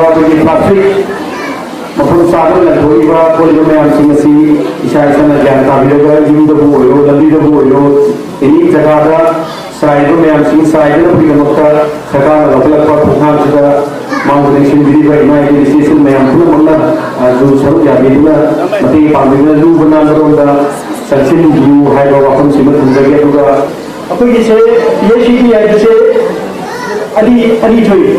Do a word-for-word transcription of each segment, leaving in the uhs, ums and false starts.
ꯑꯩꯈꯣꯏꯒꯤ ꯄ꯭ꯂꯥꯁꯇꯤꯛ ꯃꯐꯝ ꯆꯥꯗꯅ ꯂꯪꯊꯣꯛꯏꯕ ꯈꯣꯠꯂꯤꯕ ꯃꯌꯥꯝꯁꯤꯡ ꯑꯁꯤ ꯏꯁꯥ ꯏꯁꯥꯅ ꯒ꯭ꯌꯥꯟ ꯇꯥꯕꯤꯔꯒ, ꯌꯨꯝꯗꯕꯨ ꯑꯣꯏꯔꯣ, ꯂꯝꯕꯤꯗꯕꯨ ꯑꯣꯏꯔꯣ, ꯑꯦꯅꯤ ꯖꯒꯥꯗ ꯆꯥꯏꯔꯤꯕ ꯃꯌꯥꯝꯁꯤꯡ ꯆꯥꯏꯗꯅꯕꯒꯤꯗꯃꯛꯇ ꯁꯔꯀꯥꯔꯅ ꯂꯧꯈꯠꯂꯛꯄ ꯈꯣꯡꯊꯥꯡꯁꯤꯗ ꯃꯥꯡ ꯂꯦꯡꯁꯤꯟꯕꯤꯔꯤꯕ ꯏꯃꯥ ꯏꯕꯦꯜ ꯏꯆꯦ ꯏꯆꯜ ꯃꯌꯥꯝ ꯄꯨꯝꯅꯃꯛꯅ, ꯑ, ꯁꯔꯨꯛ ꯌꯥꯕꯤꯗꯨꯅ, ꯃꯇꯦꯡ ꯄꯥꯡꯕꯤꯗꯨꯅ ꯂꯨꯕ ꯅꯥꯟꯕꯔꯣꯝꯗ ꯆꯪꯁꯤꯟꯕꯤꯌꯨ ꯍꯥꯏꯕ ꯋꯥꯐꯝꯁꯤꯃ ꯊꯝꯖꯒꯦ꯫ ꯑꯗꯨꯒ ꯑꯩꯈꯣꯏꯒꯤꯁꯦ ꯄꯤ ꯑꯩꯆ ꯏ ꯗꯤ ꯍꯥꯏꯕꯁꯦ ꯑꯅꯤ, ꯑꯅꯤ ꯊꯣꯛꯏ꯫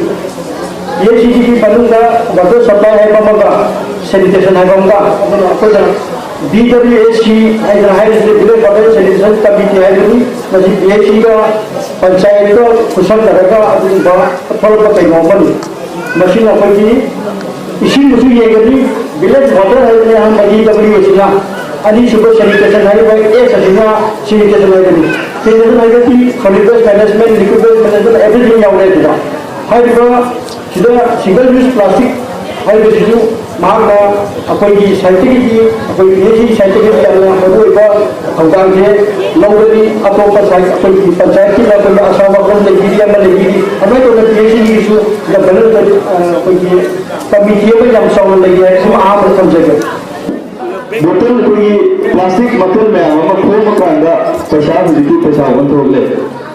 ꯄꯤ ꯑꯩꯆ ꯏ ꯗꯤꯒꯤ ꯃꯅꯨꯡꯗ ꯋꯥꯇꯔ ꯁꯄ꯭ꯂꯥꯏ ꯍꯥꯏꯕ ꯑꯃꯒ ꯁꯦꯅꯤꯇꯦꯁꯟ ꯍꯥꯏꯕ ꯑꯃꯒ, ꯑꯗꯨꯅ ꯑꯩꯈꯣꯏꯅ ꯕꯤ ꯗꯕ꯭ꯂꯤꯎ ꯑꯦꯁ ꯁꯤ ꯍꯥꯏꯗꯅ ꯍꯥꯏꯔꯤꯁꯦ, ꯚꯤꯂꯦꯖ ꯋꯥꯇꯔ ꯁꯦꯅꯤꯇꯦꯁꯟ ꯀꯃꯤꯇꯤ ꯍꯥꯏꯕꯅꯤ꯫ ꯃꯁꯤ ꯄꯤ ꯑꯩꯆ ꯏꯒ ꯄꯟꯆꯥꯌꯠꯀ ꯈꯨꯠꯁꯝꯅꯔꯒ ꯑꯗꯨꯒꯨꯝꯕ ꯊꯣꯛꯂꯛꯄ ꯀꯩꯅꯣ ꯑꯃꯅꯤ꯫ ꯃꯁꯤꯅ ꯑꯩꯈꯣꯏꯒꯤ ꯏꯁꯤꯡꯕꯨꯁꯨ ꯌꯦꯡꯒꯅꯤ, ꯚꯤꯂꯦꯖ ꯋꯥꯇꯔ ꯍꯥꯏꯕꯅꯤ ꯑꯍꯥꯟꯕꯒꯤ ꯗꯕ꯭ꯂꯤꯎ ꯑꯦꯁ ꯁꯤꯅ, ꯑꯅꯤꯁꯨꯕ ꯁꯦꯅꯤꯇꯦꯁꯟ ꯍꯥꯏꯔꯤꯕ ꯑꯦꯁ ꯑꯁꯤꯅ ꯁꯦꯅꯤꯇꯦꯁꯟ ꯍꯥꯏꯒꯅꯤ꯫ ꯁꯦꯅꯤꯇꯦꯁꯟ ꯍꯥꯏꯕꯗꯤ solid waste management, liquid waste management, everything ꯌꯥꯎꯔꯦ ꯑꯗꯨꯗ꯫ ꯍꯥꯏꯔꯤꯕ ꯁꯤꯗ ꯁꯤꯡꯒꯜ ꯌꯨꯁ ꯄ꯭ꯂꯥꯁꯇꯤꯛ ꯍꯥꯏꯔꯤꯕꯁꯤꯁꯨ ꯃꯍꯥꯛꯅ ꯑꯩꯈꯣꯏꯒꯤ ꯁꯥꯏꯠꯇꯒꯤꯗꯤ, ꯑꯩꯈꯣꯏ ꯄꯤ ꯑꯩꯆ ꯏ ꯁꯥꯏꯠꯇꯒꯤꯗꯤ ꯌꯥꯝꯅ ꯃꯔꯨꯑꯣꯏꯕ ꯊꯧꯗꯥꯡꯁꯦ ꯂꯧꯒꯅꯤ꯫ ꯑꯇꯣꯞꯄ ꯁꯥꯏꯠ ꯑꯩꯈꯣꯏꯒꯤ ꯄꯟꯆꯥꯌꯠꯀꯤꯗ ꯑꯩꯈꯣꯏꯒꯤ ꯑꯁꯥ ꯋꯥꯐꯝ ꯂꯩꯕꯤꯔꯤ ꯑꯃ ꯂꯩꯕꯤꯔꯤ, ꯑꯃꯥꯏ ꯇꯧꯅ ꯄꯤ ꯑꯩꯆ ꯏꯒꯤꯁꯨ ꯗꯕꯜ ꯑꯩꯈꯣꯏꯒꯤ ꯀꯃꯤꯇꯤ ꯑꯃ ꯌꯥꯝ ꯆꯥꯎꯅ ꯂꯩꯌꯦ ꯍꯥꯏꯕꯁꯤꯃ ꯑꯍꯥꯟꯕꯗ ꯊꯝꯖꯒꯦ꯫ ꯕꯣꯇꯜ ꯑꯩꯈꯣꯏꯒꯤ ꯄ꯭ꯂꯥꯁꯇꯤꯛ ꯃꯈꯜ ꯃꯌꯥꯝ ꯑꯃ ꯈꯣꯝꯃꯀꯥꯟꯗ ꯄꯩꯁꯥ, ꯍꯧꯖꯤꯛꯇꯤ ꯄꯩꯁꯥ ꯑꯣꯟꯊꯣꯛꯂꯦ꯫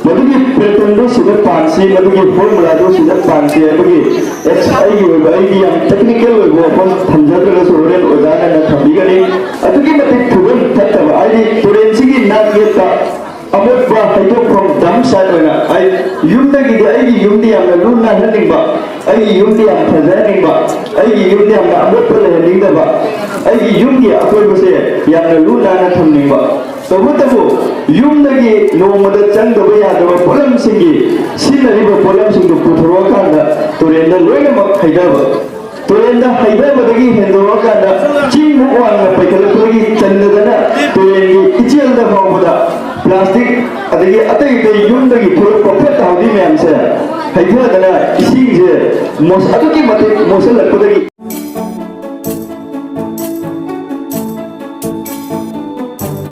ꯃꯗꯨꯒꯤ ꯄꯦꯇꯔꯟꯗꯨ ꯁꯤꯗ ꯄꯥꯟꯁꯤ, ꯃꯗꯨꯒꯤ ꯐꯣꯔꯃꯨꯂꯥꯗꯨ ꯁꯤꯗ ꯄꯥꯟꯁꯤ ꯍꯥꯏꯕꯒꯤ ꯑꯦꯛꯁ-, ꯑꯩꯒꯤ ꯑꯣꯏꯕ, ꯑꯩꯒꯤ ꯌꯥꯝ ꯇꯦꯛꯅꯤꯀꯦꯜ ꯑꯣꯏꯕ ꯋꯥꯐꯝ ꯊꯝꯖꯗ꯭ꯔꯒꯁꯨ ꯍꯣꯔꯦꯟ ꯑꯣꯖꯥꯅ ꯊꯝꯕꯤꯒꯅꯤ꯫ ꯑꯗꯨꯛꯀꯤ ꯃꯇꯤꯛ ꯐꯤꯕꯝ ꯐꯠꯇꯕ, ꯍꯥꯏꯗꯤ ꯇꯨꯔꯦꯟꯁꯤꯒꯤ ꯅꯥꯛ ꯌꯦꯠꯇ ꯑꯃꯣꯠꯄ ꯍꯩꯗꯣꯛꯐꯝ ꯗꯝ ꯁꯥꯏꯠ ꯑꯣꯏꯅ ꯑꯩ ꯌꯨꯝꯗꯒꯤꯗꯤ ꯑꯩꯒꯤ ꯌꯨꯝꯗꯤ ꯌꯥꯝꯅ ꯂꯨ ꯅꯥꯟꯍꯟꯅꯤꯡꯕ, ꯑꯩꯒꯤ ꯌꯨꯝꯗꯤ ꯌꯥꯝ ꯐꯖꯍꯟꯅꯤꯡꯕ, ꯑꯩꯒꯤ ꯌꯨꯝꯗꯤ ꯌꯥꯝꯅ ꯑꯃꯣꯠꯄ ꯂꯩꯍꯟꯅꯤꯡꯗꯕ, ꯑꯩꯒꯤ ꯌꯨꯝꯒꯤ ꯑꯀꯣꯏꯕꯁꯦ ꯌꯥꯝꯅ ꯂꯨ ꯅꯥꯟꯅ ꯊꯝꯅꯤꯡꯕ꯫ ꯇꯧꯕꯇꯕꯨ ꯌꯨꯝꯗꯒꯤ ꯅꯣꯡꯃꯗ ꯆꯪꯗꯕ ꯌꯥꯗꯕ ꯄꯣꯠꯂꯝꯁꯤꯡꯒꯤ ꯁꯤꯖꯤꯟꯅꯔꯤꯕ ꯄꯣꯠꯂꯝꯁꯤꯡꯗꯨ ꯄꯨꯊꯣꯔꯛꯑꯀꯥꯟꯗ ꯇꯨꯔꯦꯟꯗ ꯂꯣꯏꯅꯃꯛ ꯍꯩꯊꯕ꯫ ꯇꯨꯔꯦꯟꯗ ꯍꯩꯊꯕꯗꯒꯤ ꯍꯦꯟꯗꯣꯔꯛꯑꯀꯥꯟꯗ ꯆꯤꯡꯃꯨꯛ ꯋꯥꯡꯅ ꯄꯩꯈꯠꯂꯛꯄꯗꯒꯤ ꯆꯟꯗꯗꯅ ꯇꯨꯔꯦꯟꯒꯤ ꯏꯆꯦꯜꯗ ꯐꯥꯎꯕꯗ ꯄ꯭ꯂꯥꯁꯇꯤꯛ ꯑꯗꯒꯤ ꯑꯇꯩ ꯑꯇꯩ ꯌꯨꯝꯗꯒꯤ ꯊꯣꯛꯂꯛꯄ ꯐꯠꯇ ꯍꯥꯎꯗꯤ ꯃꯌꯥꯝꯁꯦ ꯍꯩꯊꯗꯅ ꯏꯁꯤꯡꯁꯦ ꯃꯣꯠ-, ꯑꯗꯨꯛꯀꯤ ꯃꯇꯤꯛ ꯃꯣꯠꯁꯤꯜꯂꯛꯄꯗꯒꯤ